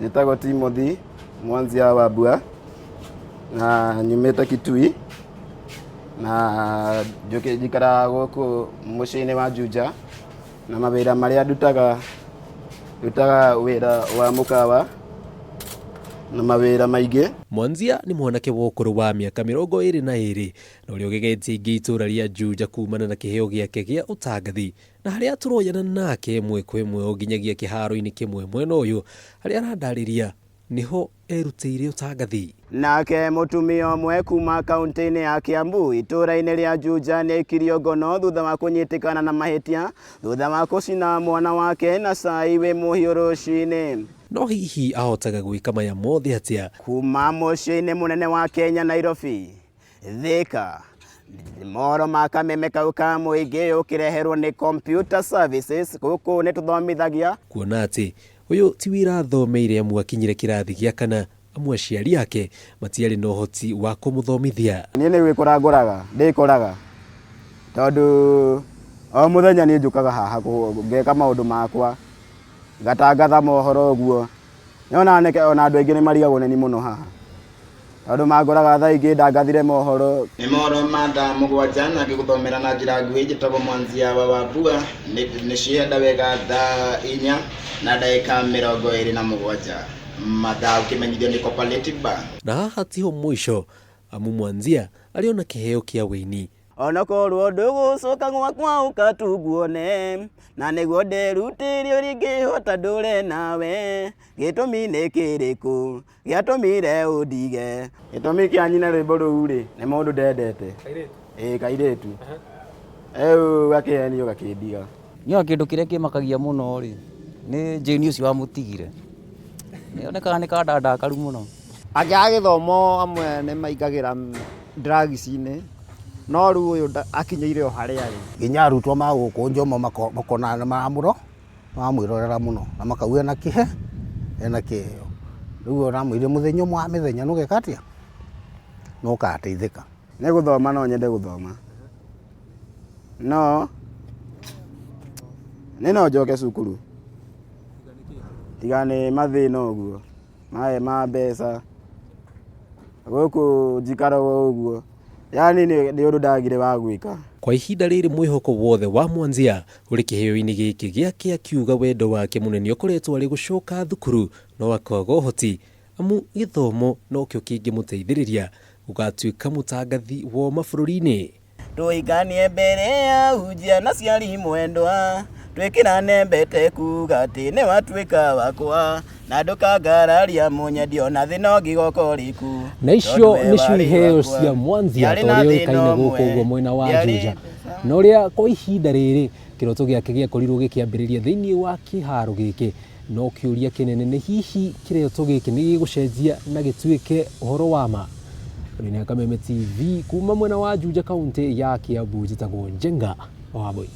Njĩtagwo Timothy Mwanzia Wambua na nyumĩte Kitui na njikaraga gũkũ mũciĩ-inĩ wa Juja na mawĩra marĩa ndutaga, ndutaga wĩra wa mũkawa na mawĩra maingĩ. Mwanzia nĩ mwanake wa ũkũrũ wa mĩaka 22 na ũrĩa ũgegetie aingĩ itũra rĩa Juja kumana na kĩheo gĩake gĩa ũtangathi na harĩa tũroyana nake ĩmwe kwa ĩmwe o nginyagia kĩharo-inĩ kĩmwe mwena ũyũ harĩa arandarĩria nĩho erutĩire ũtangathi. Nake mũtumia ũmwe kuma kaunti-inĩ ya Kiambu itũũra-inĩ rĩa Juja nĩ aikirio ngono thutha wa kũnyitĩkana na mahĩtia thutha wa kũcina mwana wake na cai wĩ mũhiũ rũcinĩ. No hihi ahotaga gwĩka maya mothe atĩa? Kuma mũciĩ-inĩ mũnene wa Kenya Nairobi, Thika, mohoro ma kameme kau ka mũingĩ ũkĩreherwo nĩ Computer Services gũkũ nĩ tũthomithagia. Kuona atĩ ũyũ ti wĩra athomeire amu akinyire kĩrathi gĩa kana amu aciari ake matiarĩ na ũhoti wa kũmũthomithia. Niĩ nĩ gwĩkora ngũraga, ndĩkoraga tondũ o mũthenya niĩ njũkaga haha ngeka maũndũ makwa, ngatangatha mohoro ũguo. Nĩwona ona andũ aingĩ nĩ marigagwo nĩ niĩ mũno haha tondũ mangoraga thaa ingĩ ndangathire mohoro. Nĩ mohoro ma thaa 7 na ngĩgũthomera na njĩra nguhĩ njĩtagwo Mwanzia wa Wambua. Nĩ cienda wega thaa 4 na ndagĩka 27 mathaa ũkĩmenyithio nĩ Cooperative Bank. Na haha tiho mũico amu Mwanzia arĩ ona kĩheo kĩa wĩini. Onokorwo ndũgũcoka gwakwa ũkatunguone, na nĩguo nderutĩire ũrĩa ingĩhota ndũre nawe, gĩtũmi nĩ kĩrĩkũ gĩatũmire ũndige? Gĩtũmi kĩa nyina rwĩmbo rũu rĩ, nĩ mũndũ ndendete. Ĩĩ kairĩtu. Rĩu gakĩhenio gakĩndiga. Niĩ ona kĩndũ kĩrĩa kĩmakagia mũno rĩ, nĩ Jane ũcio wamũtigire. Nĩ onekaga nĩ kandandakaru mũno. Angĩaga gĩthomo amwe nĩ maingagĩra drugs-inĩ, no rĩu ũyũ akinyĩire o harĩa arĩ. Nginya arutwo ma gũkũ Njomo makona nĩ maramwĩrorera mũno na makauga ena kĩhe, ena kĩheo. Rĩu ũramwĩrire mũthenya ũmwe wa mĩthenya nĩ ũgeka atĩa? Nĩ ũgateithĩka. Nĩ gũthoma no nyende gũthoma, no nĩ no njoke cukuru tiga nĩ mathĩna ũguo maĩ ma mbeca gũkũ njikaraga ũguo, yani nĩ ũndũ ndagire wa gwĩka. Kwa ihinda rĩrĩ mwĩhoko wothe wa Mwanzia ũrĩ kĩheo-inĩ gĩkĩ gĩake akiuga wendo wake mũnene ũkoretwo arĩ gũcoka thukuru no akaga ũhoti amu gĩthomo nokĩo kĩngĩmũteithĩrĩria gũgatuĩka mũtangathi wa ũma bũrũri-inĩ. Tũikanie mbere ya hunjia na ciari mwendwa, twĩkĩrane mbete kuga atĩ nĩ watuĩka wakwa, na ndũkangararia mũnyendi ona thĩna ũngĩgoka ũrĩku. Na icio nĩcio iheo cia Mwanzia ta ũrĩa ũĩkaine gũkũ ũguo mwena wa Juja, na ũrĩa kwa ihinda rĩrĩ kĩroto gĩake gĩakorirwo gĩkĩambĩrĩria thĩinĩ wa kĩharo gĩkĩ. No kĩũria kĩnene nĩ hihi kĩroto gĩkĩ nĩ gĩgũcenjia na gĩtuĩke ũhoro wa ma? Rĩrĩ Kameme TV kuma mwena wa Juja kaunti ya Kiambu, njĩtagwo Njenga wa Wambui.